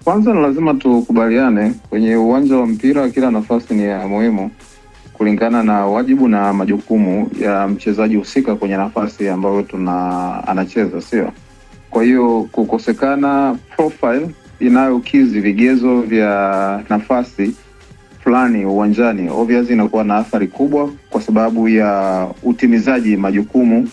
Kwanza ni lazima tukubaliane kwenye uwanja wa mpira, kila nafasi ni ya muhimu kulingana na wajibu na majukumu ya mchezaji husika kwenye nafasi ambayo tuna anacheza, sio? Kwa hiyo kukosekana profile inayokizi vigezo vya nafasi fulani uwanjani, obviously inakuwa na athari kubwa kwa sababu ya utimizaji majukumu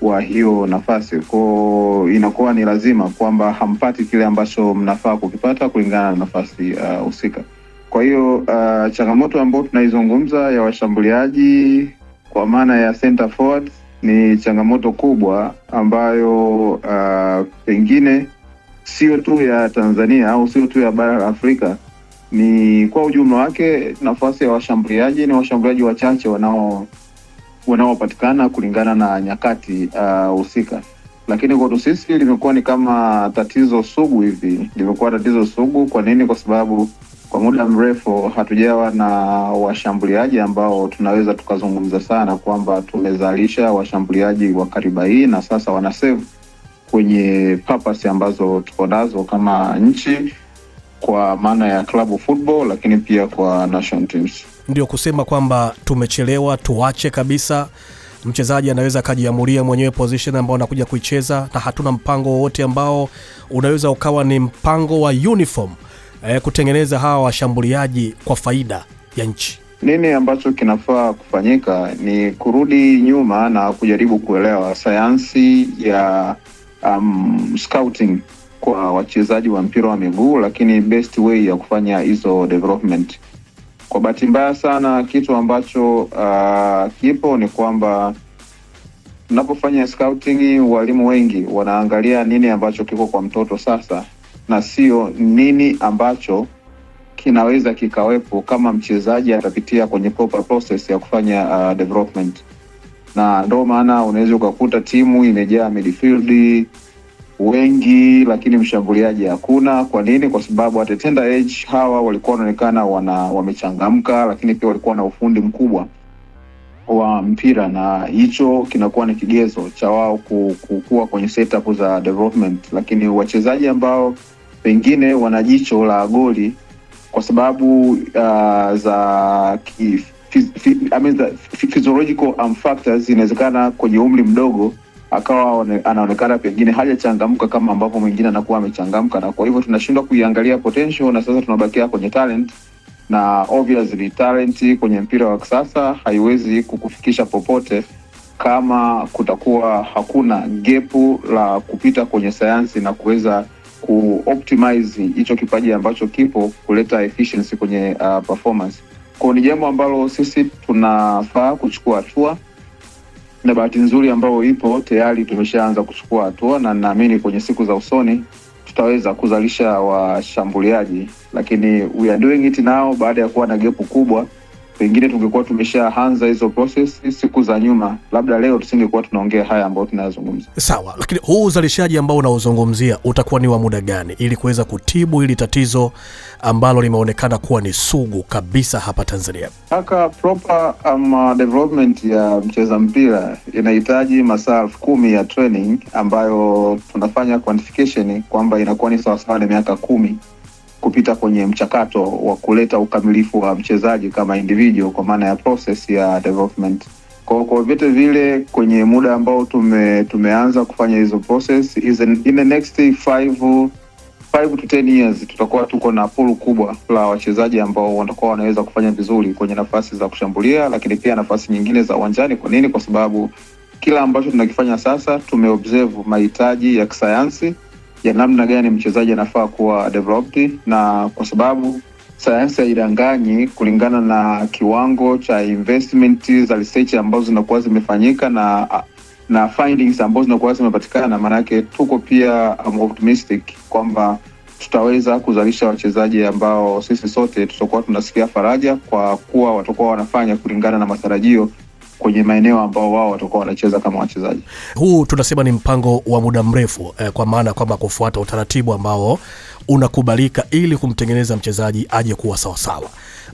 wa hiyo nafasi. Kwao inakuwa ni lazima kwamba hampati kile ambacho mnafaa kukipata kulingana na nafasi husika. Kwa hiyo changamoto ambayo tunaizungumza ya washambuliaji kwa maana ya center forwards ni changamoto kubwa ambayo pengine sio tu ya Tanzania au sio tu ya bara la Afrika, ni kwa ujumla wake. Nafasi ya washambuliaji ni washambuliaji wachache wanaopatikana kulingana na nyakati husika, lakini kwetu sisi limekuwa ni kama tatizo sugu hivi, limekuwa tatizo sugu. Kwa nini? Kwa sababu kwa muda mrefu hatujawa na washambuliaji ambao tunaweza tukazungumza sana kwamba tumezalisha washambuliaji wa kariba hii na sasa wana serve kwenye purpose ambazo tuko nazo kama nchi kwa maana ya club football, lakini pia kwa national teams. Ndio kusema kwamba tumechelewa, tuache kabisa. Mchezaji anaweza akajiamulia mwenyewe position ambao anakuja kuicheza, na hatuna mpango wowote ambao unaweza ukawa ni mpango wa uniform kutengeneza hawa washambuliaji kwa faida ya nchi. Nini ambacho kinafaa kufanyika ni kurudi nyuma na kujaribu kuelewa sayansi ya scouting kwa wachezaji wa mpira wa miguu, lakini best way ya kufanya hizo development. Kwa bahati mbaya sana, kitu ambacho kipo ni kwamba tunapofanya scouting, walimu wengi wanaangalia nini ambacho kiko kwa mtoto sasa na sio nini ambacho kinaweza kikawepo kama mchezaji atapitia kwenye proper process ya kufanya development. Na ndo maana unaweza ukakuta timu imejaa midfield wengi, lakini mshambuliaji hakuna. Kwa nini? Kwa sababu at a tender age hawa walikuwa wanaonekana wamechangamka, lakini pia walikuwa na ufundi mkubwa wa mpira, na hicho kinakuwa ni kigezo cha wao kukua kwenye setup za development. Lakini wachezaji ambao pengine wana jicho la goli kwa sababu za ki, I mean, the physiological factors, inawezekana kwenye umri mdogo akawa anaonekana pengine hajachangamka kama ambavyo mwingine anakuwa amechangamka, na kwa hivyo tunashindwa kuiangalia potential, na sasa tunabakia kwenye talent, na obviously talent kwenye mpira wa kisasa haiwezi kukufikisha popote kama kutakuwa hakuna gap la kupita kwenye sayansi na kuweza kuoptimize hicho kipaji ambacho kipo kuleta efficiency kwenye performance. Kwa ni jambo ambalo sisi tunafaa kuchukua hatua, na bahati nzuri ambayo ipo tayari tumeshaanza kuchukua hatua, na naamini kwenye siku za usoni tutaweza kuzalisha washambuliaji, lakini we are doing it now baada ya kuwa na gap kubwa. Pengine tungekuwa tumeshaanza hizo process siku za nyuma, labda leo tusingekuwa tunaongea haya ambayo tunayazungumza. Sawa, lakini huu uzalishaji ambao unaozungumzia utakuwa ni wa muda gani ili kuweza kutibu hili tatizo ambalo limeonekana kuwa ni sugu kabisa hapa Tanzania? Kaka, proper development ya mcheza mpira inahitaji masaa 10,000 ya training ambayo tunafanya quantification kwamba inakuwa ni sawasawa na miaka 10 kupita kwenye mchakato wa kuleta ukamilifu wa mchezaji kama individual, kwa maana ya process ya development. Kwa vyote vile kwenye muda ambao tumeanza kufanya hizo process in the next 5 to 10 years tutakuwa tuko na pool kubwa la wachezaji ambao watakuwa wanaweza kufanya vizuri kwenye nafasi za kushambulia, lakini pia nafasi nyingine za uwanjani. Kwa nini? Kwa sababu kila ambacho tunakifanya sasa tumeobserve mahitaji ya kisayansi ya namna gani mchezaji anafaa kuwa developed, na kwa sababu sayansi haidanganyi kulingana na kiwango cha investment za research ambazo zinakuwa zimefanyika na findings ambazo zinakuwa zimepatikana, maanake tuko pia optimistic kwamba tutaweza kuzalisha wachezaji ambao sisi sote tutakuwa tunasikia faraja kwa kuwa watakuwa wanafanya kulingana na matarajio kwenye maeneo ambao wao watakuwa wanacheza kama wachezaji. Huu tunasema ni mpango wa muda mrefu kwa maana kwamba kufuata utaratibu ambao unakubalika ili kumtengeneza mchezaji aje kuwa sawasawa.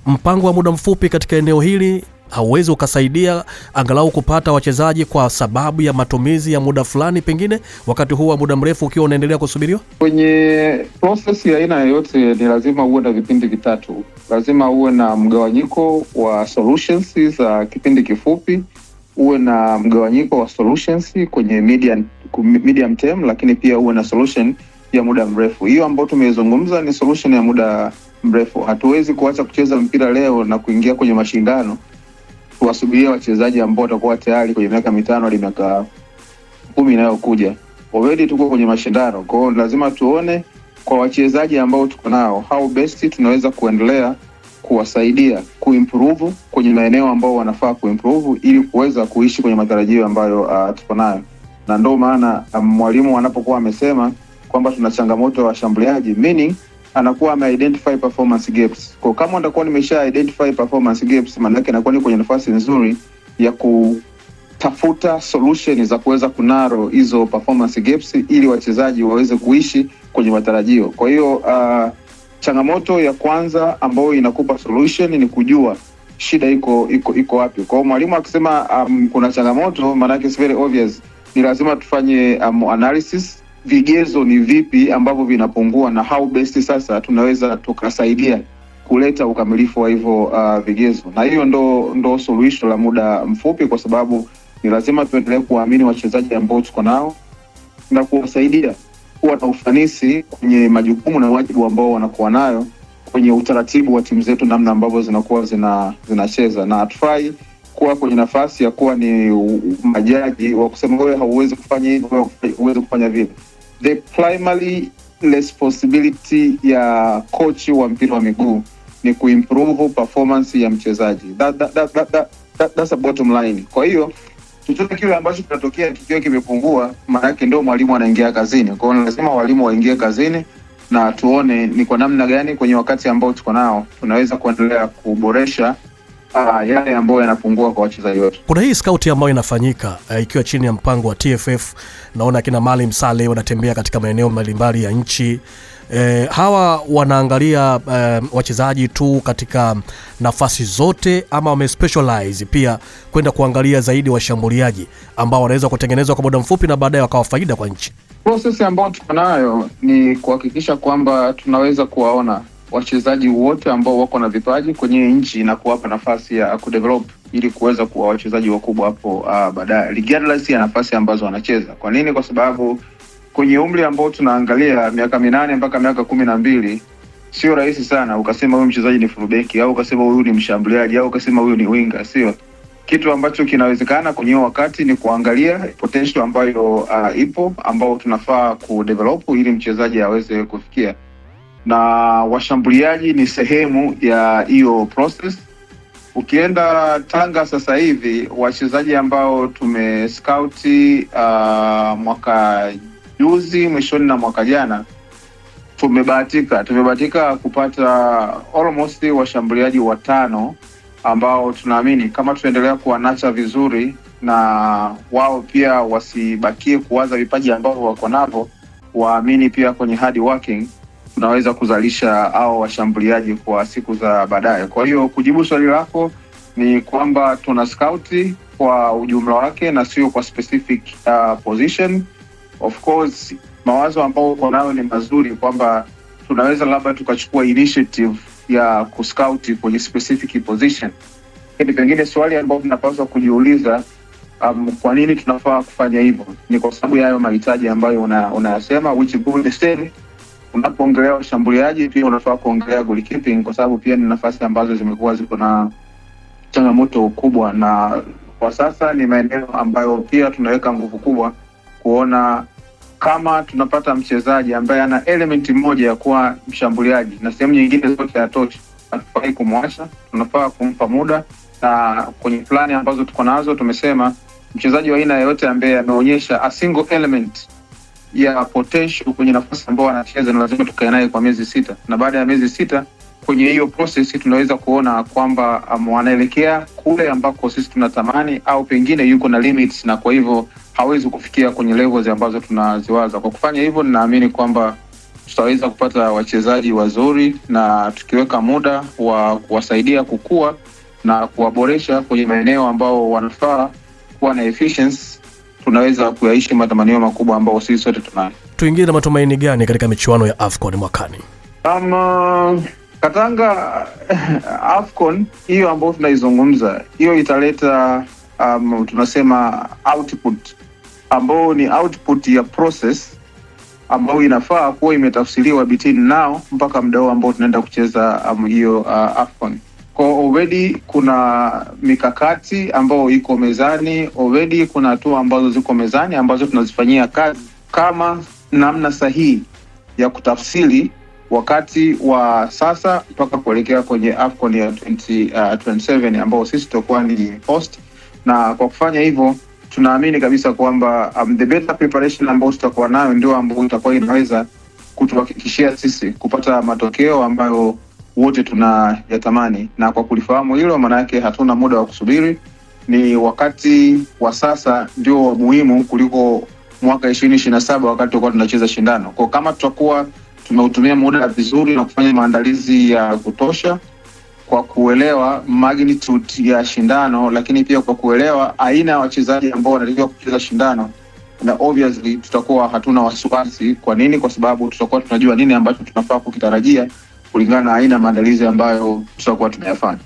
Mpango wa muda mfupi katika eneo hili Hauwezi ukasaidia angalau kupata wachezaji kwa sababu ya matumizi ya muda fulani, pengine wakati huu wa muda mrefu ukiwa unaendelea kusubiriwa? Kwenye process ya aina yoyote ni lazima uwe na vipindi vitatu. Lazima uwe na mgawanyiko wa solutions za kipindi kifupi, uwe na mgawanyiko wa solutions kwenye medium term, lakini pia uwe na solution ya muda mrefu. Hiyo ambayo tumeizungumza ni solution ya muda mrefu. Hatuwezi kuacha kucheza mpira leo na kuingia kwenye mashindano tuwasubiria wachezaji ambao watakuwa tayari kwenye miaka 5 hadi miaka 10 inayokuja. Already tuko kwenye mashindano, kwa hiyo lazima tuone kwa wachezaji ambao tuko nao how best tunaweza kuendelea kuwasaidia kuimprove kwenye maeneo ambao wanafaa kuimprove ili kuweza kuishi kwenye matarajio ambayo tuko nayo. Na ndio maana mwalimu anapokuwa amesema kwamba tuna changamoto ya washambuliaji, meaning anakuwa ame-identify performance gaps. Kwa kama nitakuwa nimesha identify performance gaps, maana yake nakuwa ni kwenye nafasi nzuri ya kutafuta solution za kuweza kunarrow hizo performance gaps ili wachezaji waweze kuishi kwenye matarajio. Kwa hiyo changamoto ya kwanza ambayo inakupa solution ni kujua shida iko wapi. Kwa hiyo mwalimu akisema kuna changamoto, maana yake it's very obvious, ni lazima tufanye analysis, vigezo ni vipi ambavyo vinapungua na how best sasa tunaweza tukasaidia kuleta ukamilifu wa hivyo vigezo, na hiyo ndo suluhisho la muda mfupi, kwa sababu ni lazima tuendelee kuwaamini wachezaji ambao tuko nao na kuwasaidia kuwa na ufanisi kwenye majukumu na wajibu ambao wanakuwa nayo kwenye utaratibu wa timu zetu, namna ambavyo zinakuwa zinacheza, na hatufai kuwa kwenye nafasi ya kuwa ni majaji wa kusema wewe hauwezi kufanya hivi, wewe huwezi kufanya vile. The primary responsibility ya coach wa mpira wa miguu ni kuimprove performance ya mchezaji. That's a bottom line. Kwa hiyo chochote kile ambacho kinatokea kikiwa kimepungua, maana yake ndio mwalimu anaingia kazini. Kwa hiyo lazima walimu waingie kazini na tuone ni kwa namna gani kwenye wakati ambao tuko nao tunaweza kuendelea kuboresha yale ambayo yanapungua kwa wachezaji wetu. Kuna hii scout ambayo inafanyika ikiwa chini ya mpango wa TFF. Naona kina Maalim Saleh wanatembea katika maeneo mbalimbali ya nchi. Hawa wanaangalia wachezaji tu katika nafasi zote ama wame specialize pia kwenda kuangalia zaidi washambuliaji ambao wanaweza kutengenezwa kwa muda mfupi na baadaye wakawa faida kwa nchi? Process ambayo tuko nayo ni kuhakikisha kwamba tunaweza kuwaona wachezaji wote ambao wako na vipaji kwenye nchi na kuwapa nafasi ya kudevelop ili kuweza kuwa wachezaji wakubwa hapo baadaye, regardless ya nafasi ambazo wanacheza. Kwa nini? Kwa sababu kwenye umri ambao tunaangalia miaka 8 mpaka miaka 12, sio rahisi sana ukasema huyu mchezaji ni fullback au ukasema huyu ni mshambuliaji au ukasema huyu ni winga. Sio kitu ambacho kinawezekana kwenye huo wakati. Ni kuangalia potential ambayo ipo ambao tunafaa kudevelop ili mchezaji aweze kufikia, na washambuliaji ni sehemu ya hiyo process. Ukienda Tanga sasa hivi wachezaji ambao tumescout mwaka juzi mwishoni na mwaka jana, tumebahatika kupata almost washambuliaji watano ambao tunaamini kama tunaendelea kuwanurture vizuri na wao pia wasibakie kuwaza vipaji ambavyo wako navyo, waamini pia kwenye hard working, tunaweza kuzalisha hao washambuliaji kwa siku za baadaye. Kwa hiyo kujibu swali lako ni kwamba tuna scout kwa ujumla wake na sio kwa specific position. Of course mawazo ambayo uko nayo ni mazuri kwamba tunaweza labda tukachukua initiative ya kuscout kwenye specific position, lakini pengine swali ambayo tunapaswa kujiuliza, kwa nini tunafaa kufanya hivyo? Ni kwa sababu ya hayo mahitaji ambayo unayasema, which go the same. Unapoongelea washambuliaji pia unafaa kuongelea goalkeeping, kwa sababu pia ni nafasi ambazo zimekuwa ziko na changamoto kubwa, na kwa sasa ni maeneo ambayo pia tunaweka nguvu kubwa kuona kama tunapata mchezaji ambaye ana element moja ya kuwa mshambuliaji na sehemu nyingine zote hatoshi, hatufai kumwacha, tunafaa kumpa muda. Na kwenye plani ambazo tuko nazo tumesema mchezaji wa aina yoyote ambaye ameonyesha a single element ya potential kwenye nafasi ambayo anacheza, ni lazima tukae naye kwa miezi 6, na baada ya miezi 6 kwenye hiyo process tunaweza kuona kwamba anaelekea kule ambako sisi tunatamani au pengine yuko na limits na kwa hivyo hawezi kufikia kwenye levels ambazo tunaziwaza. Kwa kufanya hivyo, ninaamini kwamba tutaweza kupata wachezaji wazuri, na tukiweka muda wa kuwasaidia kukua, na kuwaboresha kwenye maeneo ambao wanafaa kuwa na efficiency, tunaweza kuyaishi matamanio makubwa ambao sisi sote tunayo. Tuingie na matumaini gani katika michuano ya AFCON mwakani? Katanga, AFCON hiyo ambayo tunaizungumza hiyo italeta tunasema output ambao ni output ya process ambayo inafaa kuwa imetafsiriwa between now mpaka muda huo ambao tunaenda kucheza hiyo AFCON. Kwa already kuna mikakati ambayo iko mezani, already kuna hatua ambazo ziko mezani ambazo tunazifanyia kazi kama namna sahihi ya kutafsiri wakati wa sasa mpaka kuelekea kwenye AFCON ya 2027 ambao sisi tutakuwa ni host, na kwa kufanya hivyo tunaamini kabisa kwamba the better preparation ambayo tutakuwa nayo ndio ambayo itakuwa inaweza kutuhakikishia sisi kupata matokeo ambayo wote tunayatamani, na kwa kulifahamu hilo, maana yake hatuna muda wa kusubiri. Ni wakati wa sasa ndio wa muhimu kuliko mwaka 2027 wakati tulikuwa tunacheza shindano. Kwa kama tutakuwa tumeutumia muda vizuri na kufanya maandalizi ya kutosha kwa kuelewa magnitude ya shindano, lakini pia kwa kuelewa aina ya wachezaji ambao wanatakiwa kucheza shindano, na obviously tutakuwa hatuna wasiwasi. Kwa nini? Kwa sababu tutakuwa tunajua nini ambacho tunafaa kukitarajia kulingana na aina ya maandalizi ambayo tutakuwa tumeyafanya.